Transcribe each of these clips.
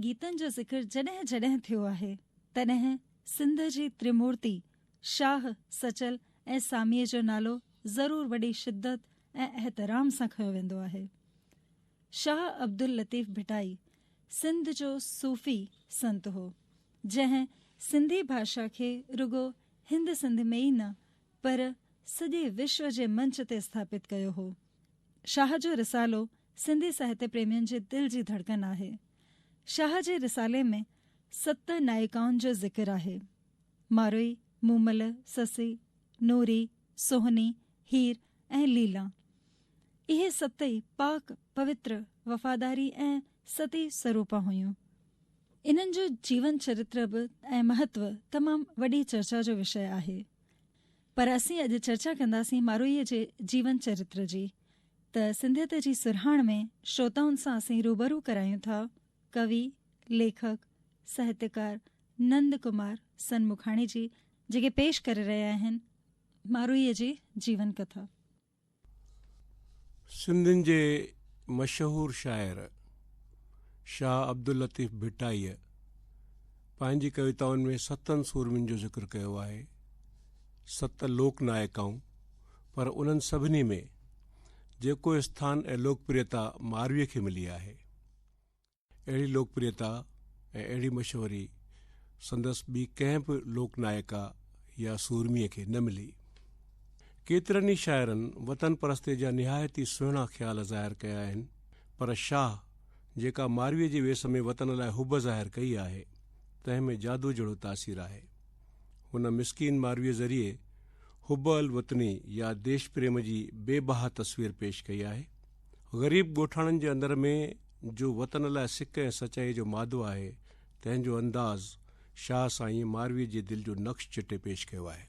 گيتن جو ذڪر جڏهن جڏهن ٿيو آهي، تڏهن سنڌ جي ترمورتي شاهه، سچل ۽ ساميء جو نالو ضرور وڏي شدت ۽ احترام سان کنيو ويندو آهي. شاهه عبداللطيف ڀٽائي سنڌ جو صوفي سنت هو، جنهن سنڌي ڀاشا کي رڳو هند سنڌ ۾ ئي نه پر سڄي وشو جي منچ تي اسٿاپت ڪيو هو. شاهه جو رسالو سنڌي ساهتيه پريمين جي دل جي ڌڙڪن آهي. شاهه جي رسالي ۾ ست نائڪائن جو ذڪر آهي. ماروئي، مومل، سسئي، نوري، سوهني، هير ۽ ليلان. اهي ستئي پاڪ، پوتر، وفاداري ۽ ستي سروپا هيون. انهن جو جيون چرتر به ۽ مهتو تمام وڏي چرچا جو وشيه آهي. پر اسين اڄ چرچا ڪنداسين ماروئيء جي جيون چرتر جي ته سنڌيت جي سرهاڻ ۾ شروتائن سان اسين روبرو ڪرايون ٿا ڪوي، ليکڪ، ساهتيڪار نند ڪمار سنمکاڻي جي جيڪي پيش ڪري رهيا آهن ماروئيء جي جيون ڪٿا. سنڌين جي مشهور شاعر شاهه عبداللطيف ڀٽائيء پنهنجي ڪويتائن ۾ ستن سورمين جو ذڪر ڪيو آهي، ست لوڪ نائڪائون، پر انهن سڀني ۾ جيڪو اسٿان ۽ لوڪپريتا مارويء کي ملي آهي، اهڙي لوڪپريتا ۽ اهڙي مشهوري سندس ٻي ڪنهن به لوڪ نائڪا يا سورميء کي نه ملي. ڪيترن ئي شاعرن وطن پرستيء جا نهايت ئي سهڻا خيال ظاهر ڪيا آهن، پر شاهه جيڪا مارويء جي ويس ۾ وطن لاء حب ظاهر ڪئي آهي، تنهن ۾ جادو جهڙو تاثير آهي. هن مسڪين مارويء ذريعي حب الوطني يا ديش پريم جي بي بها تصوير پيش ڪئي آهي. غريب ڳوٺاڻن جي اندر ۾ جو وطن لاء سڪ ۽ سچائيء جو مادو آهي، تنهن جو انداز شاهه سائينء مارويء جي دل جو نقش چٽي پيش ڪيو آهي.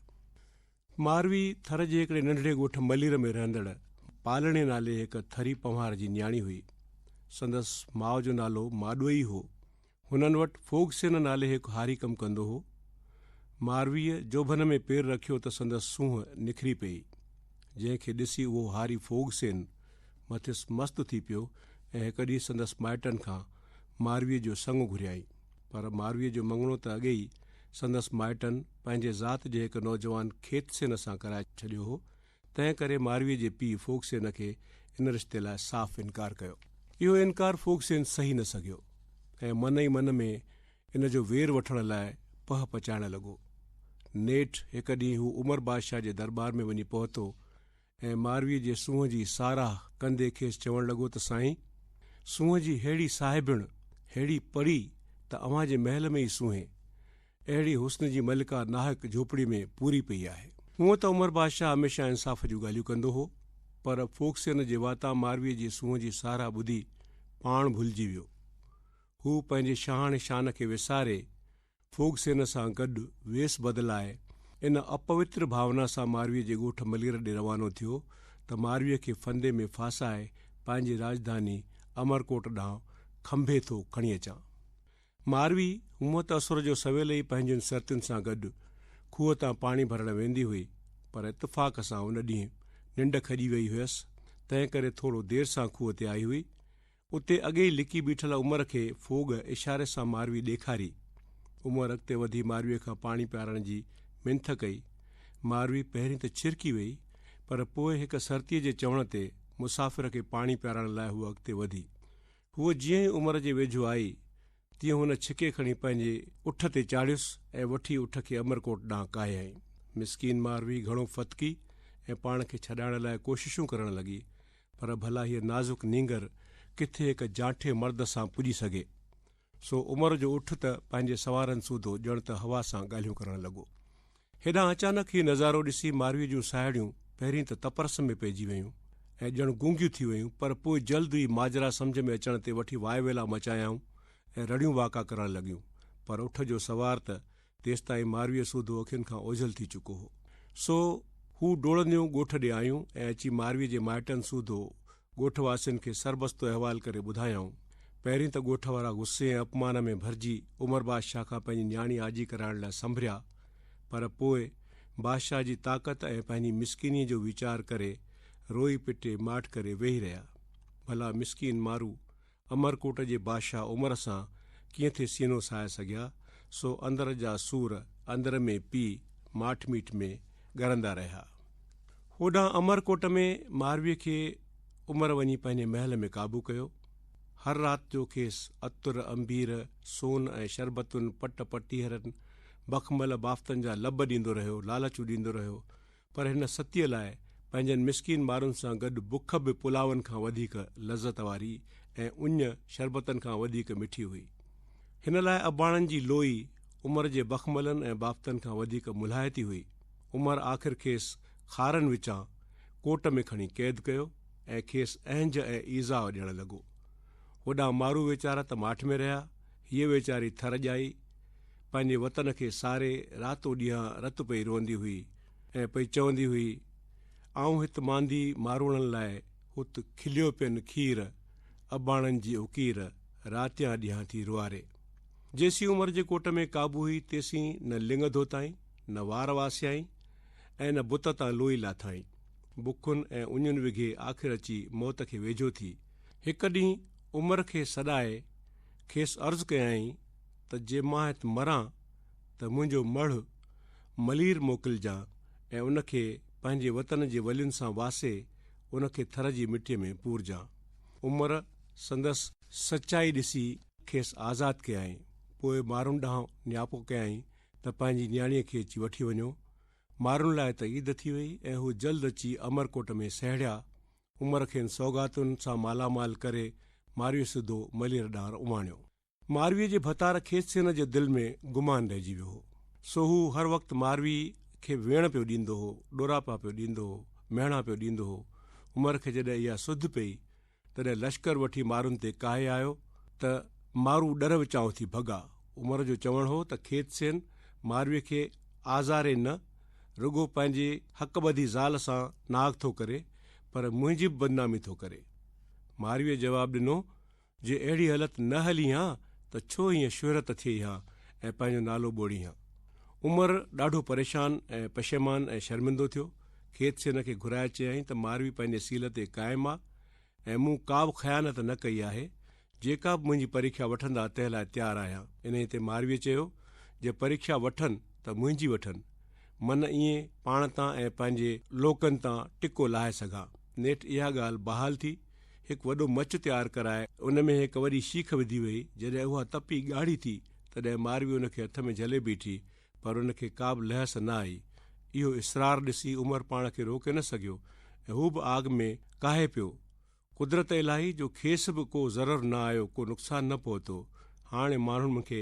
ماروي ٿر جي هڪڙي ننڍڙي ڳوٺ ملير ۾ رهندڙ پالڻي نالي هڪ ٿري پنهوار جي نياڻي هئي. سندس ماء جو نالو ماڏوئي هو. هنن وٽ فوگسين نالي هڪ هاري ڪم ڪندو هو. مارويء جوڀن ۾ پير رکيو ته سندس سونهن نکري پيئي، جنهن کي ڏسي اهو هاري فوگسين مٿس مست ٿي پيو ۽ هڪ ڏينهن سندس مائٽن کان مارويء جو سڱ گهريائين. پر مارويء جو مڱڻو ته اڳي ئي سندس مائٽن پنهنجي ذات جي هڪ نوجوان کيتسين سان ڪرائي ڇڏيو هو، تنهن ڪري مارويء جي پيء فوگسين کي ان رشتي لاء صاف انڪار ڪيو. اهو انڪار فوگسين سهي نه سگهيو ۽ من ئي من ۾ ان جو وير وٺڻ لاء پهه پچائڻ لڳو. نيٺ هڪ ڏينهن هو عمر بادشاهه جي درٻار ۾ وڃي پهتو ۽ مارويء جي سونهن جي ساراهه ڪندي کيس چوڻ لڳو ته سائين! سونهن جي ههڙي صاحبڻ، ههڙي پري ته اوهان جي محل ۾ ئي سونهين. اهڙي حسن جي ملڪه ناحق جهوپڙي ۾ پوري پئي آهي. هونء ته عمر بادشاهه هميشه انصاف جون ڳالهيون ڪندو هو، پر فوڪسين جي واتان مارويء جي سونهن جي ساراهه ٻڌي پاڻ ڀلجي ويو. هو پنهنجي شاهاڻي شان کي وساري، فوگسين سان گڏ ويس بدلائي، ان اپوتر ڀاونا سان مارويء جي ڳوٺ ملير ڏي روانو ٿيو ته مارويء کي ڦندي ۾ ڦاسائي پنهنجي راڄڌاني امرڪوٽ ڏانهن کنڀي ٿو کڻي اچان. ماروي هونء ته اسر جو سويل ئي پنهنجين سرتين سان گڏ کوهه تان پاڻي ڀرڻ ويندي هئي، پر اتفاق سان ان ڏينهن ننڊ کڄي ويئي هيس، تنهن ڪري ٿورو دير سان کوهه تي آئي هئي. اتي اڳي ئي لڪي بيٺل عمر کي ڦوڳ اشاري سان ماروي ڏيکاري. عمر اڳتي وڌي مارويء کان پاڻي پيارڻ جي منٿ ڪئي. ماروي پهرين ته ڇرڪي ويئي، پر پوء هڪ سرتيء جي چوڻ تي مسافر کي پاڻي پيارڻ لاء هوء اڳتي وڌي. هوء جيئن ئي عمر جي ويجهو آئي، تيئن هن ڇڪي کڻي پنهنجي اٺ تي چاڙهيس ۽ وٺي اٺ کي امرڪوٽ ڏانهن ڪاهيائين. مسڪين ماروي گهڻو ڦٿڪي ۽ پاڻ کي ڇڏائڻ لاء ڪوششون ڪرڻ لڳي، پر ڀلا هيء نازڪ نينگر ڪٿي هڪ جانٺي مرد سان پڄي سگهي. سو عمر جو اٺ ته پنهنجي سوارن سوڌو ڄڻ ته هوا سان ڳالهيون ڪرڻ لڳو. هيڏانهن اچانڪ هي نظارو ڏسي مارويء جون ساهيڙيون پهرين ته تپرس ۾ پئجي ويون ۽ ڄڻ گونگيون ٿي ويون پر پوء جلد ئي ماجرا سمجهه ۾ اچڻ تي وٺي واء ويلا مچايائون ۽ رڙيون واڪا ڪرڻ لڳيون پر اٺ جو سوار ته تيستائين مارويء سوڌو اکين کان اوجهل ٿي چڪو هو. سو هو ڊوڙنديون ڳوٺ ڏي آيون ۽ اچي مارويء جي مائٽن سوڌو ڳوٺ واسين کي سربستو احوال ڪري ٻڌايائون. پهرين ته ڳوٺ وارا غصي ۽ اپمان ۾ ڀرجي عمر بادشاهه کان پنهنجي نياڻي آجي ڪرائڻ لاء سنڀريا، پر پوء بادشاهه جي طاقت ۽ پنهنجي مسڪينيء جو ويچار ڪري روئي پٽي ماٺ ڪري ويهي رهيا. ڀلا مسڪين مارو امرڪوٽ جي بادشاهه عمر سان ڪيئن ٿي سينو ساهي سگهيا، سو اندر جا سور اندر ۾ پي ماٺ ميٺ ۾ ڳرندا رهيا. هوڏانهن امرڪوٽ ۾ مارويء کي عمر وڃي پنهنجي محل ۾ قابو ڪيو. هر رات جو کيس عطر، عنبير، سون ۽ شربتن، پٽ پٽيهرن، بخمل بافتن جا لب ڏيندو رهيو، لالچون ڏيندو رهيو، پر هن ستيء لاء پنهنجن مسڪين مارن سان گڏ بک به پلاون کان وڌيڪ لذت واري ۽ اڃ شربتن کان وڌيڪ مٺي هئي. هن لاء اباڻن جي لوئي عمر جي بخملن ۽ بافتن کان وڌيڪ ملهائتي هئي. عمر آخر کيس خارن وچان ڪوٽ ۾ کڻي قيد ڪيو ۽ کيس اهنج ۽ ايذاء ڏيڻ لڳو. هوڏانهن مارو ويچارا ته ماٺ ۾ رهيا، هيء ويچاري ٿر ڄائي، پنهنجي وطن کي ساري راتو ڏينهان رت پئي روئندي هئي ۽ پئي چوندي هئي، آئون هت ماندي ماروئڙن لاء هت کليو پين کير، اباڻن جي اڪير، راتيان ڏينهان ٿي روئاري. جيسين عمر جي ڪوٽ ۾ قابو هئي تيسين نه لڱ ڌوتائين، نه وار واسيائين ۽ نه بت تان لوئي لاٿائين. بکن ۽ اڃن وگهي آخر اچي موت کي ويجهو ٿي. هڪ ڏينهن عمر کي سڏائي کيس عرض ڪيائين ته جي مان هت مران ته منهنجو مڙهه ملير موڪلجان ۽ ان کي پنهنجي وطن جي ولين سان واسي ان کي ٿر جي مٽيء ۾ پورجان. عمر سندس سچائي ڏسي کيس آزاد ڪيائين. پوء مارن ڏانهن نياپو ڪيائين ته پنهنجي نياڻيء کي اچي وٺي وڃو. مارن لاء ته عيد ٿي وئي ۽ هو جلد اچي امرڪوٽ ۾ سهڙيا. عمر کين سوغاتن سان مالا مال ڪري مارويء سوڌو ملير ڏانهن اماڻيو. مارويء جي ڀتار کيتسين جي دل ۾ گمان رهجي ويو هو، سو هو هر وقت مارويء کي ويڻ پيو ڏيندو هو، ڏوراپا پيو ڏيندو هو، مهڻا پيو ڏيندو هو. عمر کي جڏهن اها سڌ پئي، تڏهن لشڪر وٺي مارن تي ڪاهي آيو ته مارو ڏر وچان اٿي ڀڳا. عمر جو چوڻ هو ته کيتسين مارويء کي آزاري نه رڳو پنهنجي حق ٻڌي زال سان ناحق ٿو ڪري، پر منهنجي به بدنامي ٿو ڪري. مارويء جواب ڏنو جي اهڙي هلت نه هلي هان ته ڇو هيئن شهرت ٿئي هان ۽ پنهنجو نالو ٻوڙين هان. عمر ڏاڍو پريشان ۽ پشيمان ۽ شرمندو ٿيو. کيت سين کي گهرائي چيائين ته ماروي پنهنجي سيل تي قائم آ ۽ مون ڪابه خيانت نه ڪئي آهي. جيڪا به منهنجي پريکيا وٺندا تنهن لاء تيار آهيان. انهيء تي مارويء چيو، جي پريکيا وٺن ته منهنجي وٺن. من ائين پاڻ تان ۽ پنهنجي لوڪن تان ٽڪو لاهي سگهان. نيٺ اها ڳالهه بحال ٿي. هڪ وڏو مچ تيار ڪرائي ان ۾ هڪ وڏي شيخ وڌي وئي. جڏهن اها تپي ڳاڙهي ٿي، تڏهن ماروي ان کي هٿ ۾ جهلي بيٺي، پر ان کي ڪا به لهس نه آئي. اهو اصرار ڏسي عمر پاڻ کي روڪي نه سگهيو ۽ هو به آگ ۾ ڪاهي پيو. قدرت الاهي جو کيس به ڪو ضرر نه آيو، ڪو نقصان نه پهتو. هاڻي ماڻهن کي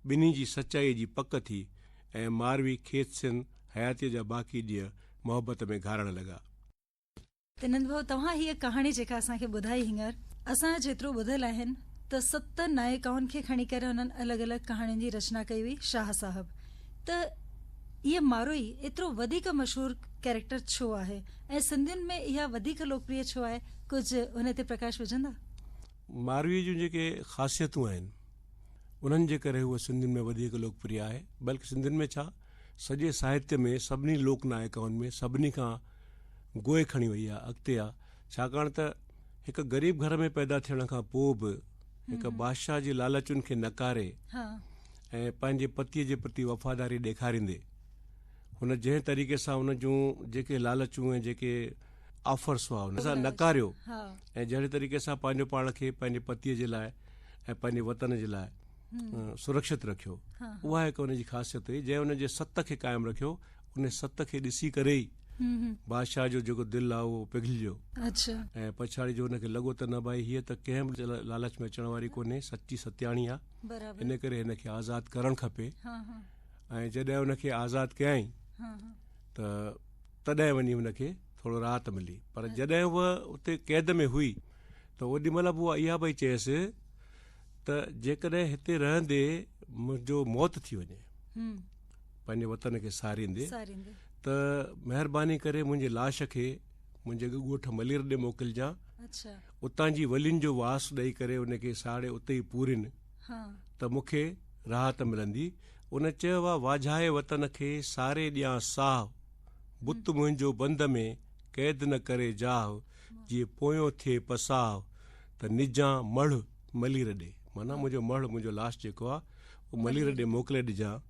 ٻنهي جي سچائيء جي پڪ ٿي ۽ ماروي کيتسين حياتيء جا باقي ڏينهن محبت ۾ گهارڻ لڳا. ته نند ڀاء توهان هيء ڪهاڻي جيڪا اسان کي ٻڌائي هينئر اسان جيترو ٻڌل آهن ته ست نائڪائن کي کڻي ڪري انهن الڳ الڳ ڪهاڻين جي رچنا ڪئي هئي شاهه صاحب ته هيء ماروئي ايترو وڌيڪ مشهور ڪيريڪٽر ڇو آهي ۽ سنڌين ۾ اها وڌيڪ لوڪپريه ڇو آهي ڪجهه ان تي پرڪاش وجهندا؟ مارويء جون جيڪي خاصيتون آهن انهن جي ڪري هوء سنڌين ۾ وڌيڪ لوڪپريه آهي بلڪ سنڌين ۾ ڇا سڄي ساهتيه ۾ سڀني لوڪ نائڪائن ۾ سڀني کان گوء کڻي وئي آ اڳتي آ ڇاڪاڻ ته هڪ غريب گهر ۾ پيدا ٿيڻ کان پوء به هڪ بادشاهه جي لالچن کي نڪاري ۽ پنهنجي پتيء جي پرتي وفاداري ڏيکاريندي هن جنهن طريقي سان ان جون جيڪي لالچون ۽ جيڪي آفرس هئا ان سان نڪاريو ۽ جهڙي طريقي سان پنهنجو پاڻ کي پنهنجي پتيء جي لاء ۽ پنهنجي وطن جي لاء سرڪشت رکيو اها هڪ ان جي خاصيت هئي جنهن ان جي ست کي قائم رکيو ان ست کي ڏسي ڪري ئي بادشاهه جو جيڪو دل آ اهو پگهلجيو ۽ پڇاڙي جو هن کي لڳو ته نه ڀائي هيء ته ڪنهن به لالچ ۾ اچڻ واري ڪونهي سچي ستياڻي آ ان ڪري هن کي آزاد ڪرڻ کپي ۽ جڏهن هن کي آزاد ڪيائين ته تڏهن وڃي هن کي ٿورو راحت ملي پر جڏهن هوء اتي قيد ۾ هئي ته اوڏي مهل به هوء اها پئي چيس ته جيڪڏهن هتي رهندي منهنجو موت ٿي وڃي پنهنجي وطن کي ساريندي ته مهرباني ڪري منهنجي لاش کي منهنجي ڳوٺ ملير ڏي موڪلجان اتان جي ولين جو واس ڏئي ڪري ان کي ساڙي اتي ئي پورين ته مون کي راحت ملندي ان چيو آ واجهائي وطن کي ساري ڏيان ساهه بت منهنجو بند ۾ قيد نه ڪري جاهه جي پويون ٿئي پساهه ته نجان مڙهه ملير ڏي. معنيٰ منهنجو مڙهه منهنجو لاش جيڪو آ اهو ملير ڏي موڪلي ڏجان.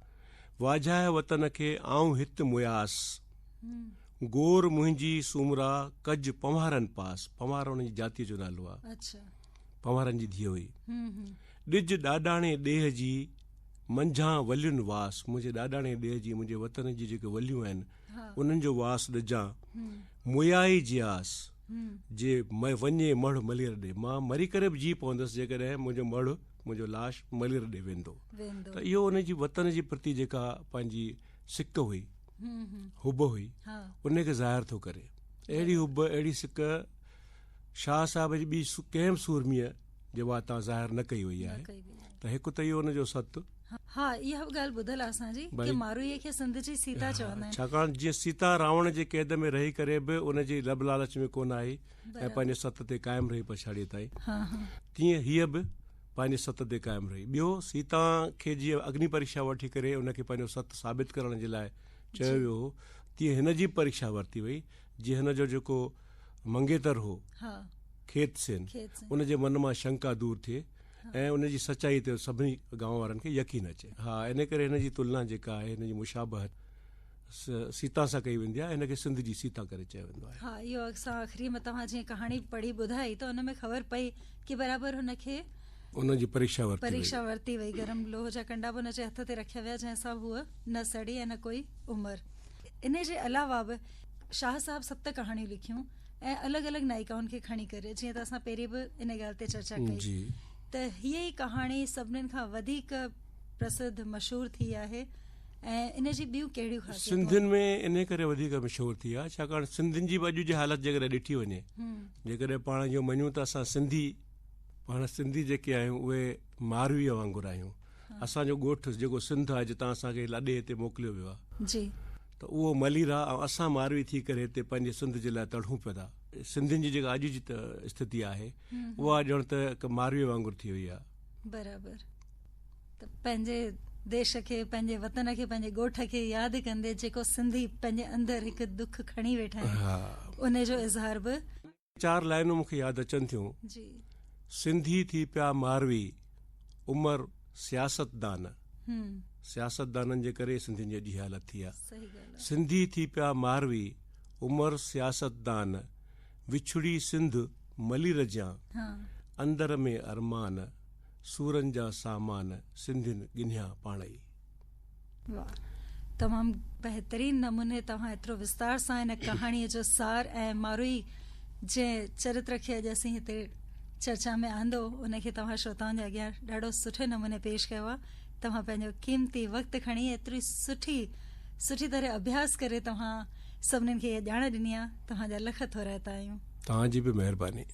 واجهائي وطن کي آئون هت مياس. گور منهنجي سومرا ڪج پنهوارن پاس. پنهوار ان جي جاتيء جو نالو آ. پنهوارن جي ڌيء هئي. ڏج ڏاڏاڻي ڏيهه جي منجهان ولين واس. منهنجي ڏاڏاڻي ڏيهه جي منهنجي وطن جي جيڪي وليون آهن انهن جو واس ڏجان. ميائي جياس جي وڃي مڙهه ملير ڏي. مان مري ڪري به جي پوندس جيڪڏهن منهنجو مڙهه منهنجو لاش ملير ڏي ويندو. ته اهو ان جي وطن جي پرتي جيڪا پنهنجي سڪ هئي، حب هئي، ان کي ظاهر ٿو ڪري. اهڙي حب، اهڙي سڪ شاهه صاحب جي ٻي ڪنهن به سورميء جي واتان ظاهر نه ڪئي وئي آهي. ته هڪ ته اهو ان جو ست. ها اها به ڳالهه ٻڌل آهي اسان جي ڪي ماروئيء کي سنڌ جي سيتا چوندا آهن. ڇاڪاڻ جيئن سيتا راوڻ جي قيد ۾ رهي ڪري به ان جي لڀ لالچ ۾ ڪونه آئي ۽ پنهنجي ست تي قائم رهي پڇاڙيء تائين، تيئن هيء به پنهنجي ست تي قائم رهي. ٻيو سيتا کي جيئن اگني پريکشا وٺي ڪري ان کي پنهنجو ست ثابت ڪرڻ جي لاء چيو ويو هو، تيئن هن جي به پريکشا ورتي وئي، جيئن هن جو جيڪو منگيتر هو کيت سين، ان جي من مان شنڪا دور ٿئي ۽ ان جي سچائي تي سڀني گانو وارن کي يقين اچي. ها ان ڪري هن جي تلنا جيڪا آهي، هن جي مشابهت سيتا سان ڪئي ويندي آهي، هن کي سنڌ جي سيتا ڪري چيو ويندو آهي. ها اهو اسان آخري ۾ توهان جيئن ڪهاڻي پڙهي ٻڌائي ته ان ۾ خبر پئي ڪي برابر هن کي ان جي پريکشا ورتي وئي. پريکشا ورتي وئي، گرم لوهه جا ڪنڊا به ان جي هٿ تي رکيا ويا جنهن سان هوء نه سڙي ۽ نه ڪوئي عمر. انهي جي علاوه به شاهه صاحب ست ڪهاڻيون لکيون ۽ الڳ الڳ نائڪائن کي کڻي ڪري جيئن ته اسان پهرين به ان ڳالهه تي چرچا ڪئي ته هيء ئي ڪهاڻي سڀنين کان وڌيڪ پرسڌ مشهور ٿي آهي ۽ ان جي ٻيون ڪهڙيون خاصيتون سنڌين ۾ انهي ڪري وڌيڪ مشهور ٿي آهي ڇاڪاڻ سنڌين جي به اڄ جي حالت جيڪڏهن ڏٺي وڃي جيڪڏهن پاڻ اهو مڃون ته اسان سنڌي پاڻ سنڌي جيڪي آهيون اهي مارويء وانگر آهيون اسان جو ڳوٺ جيڪو سنڌ آهي جتان اسان کي لڏي هتي موڪليو ويو آهي جي ته اهو ملير آهي ۽ اسان ماروي ٿي ڪري هتي پنهنجي سنڌ جي لاء تڙهون پيا ٿا. سنڌين جي جيڪا اڄ جي اسٿتي آهي اها ڄڻ ته هڪ ماروي وانگر ٿي وئي آهي. برابر ته پنهنجي ديش کي پنهنجي وطن کي پنهنجي ڳوٺ کي ياد ڪندي جيڪو سنڌي پنهنجي اندر هڪ دک کڻي ويٺا آهن ان جو اظهار به. چار لائنون مون کي ياد اچن ٿيون. جي. سنڌي ٿي پيا ماروي، عمر سياستدان. سياستدانن جي ڪري سنڌين جي اڄ هي حالت ٿي آ. سنڌي ٿي پيا ماروي، عمر سياستدان، وڇڙي سنڌ ملير جيان، اندر ۾ ارمان، سورن جا سامان، سنڌين ڳنهيا پاڻئي. واھ تمام بهترين نموني توهان ايترو وستار سان ان ڪهاڻي جو سار ۽ ماروئي جنهن چرتر کي اڄ اسين هتي چرچا ۾ آندو ان کي توهان شروتائن جي اڳيان ڏاڍو سٺي نموني پيش ڪيو آهي توهان پنهنجو قيمتي وقت کڻي ايتري سٺي سٺي طرح اڀياس ڪري توهان سڀنين کي اها ڄاڻ ڏني آهي توهان جا لک ٿورائتا آهيون. توهان جي به مهرباني.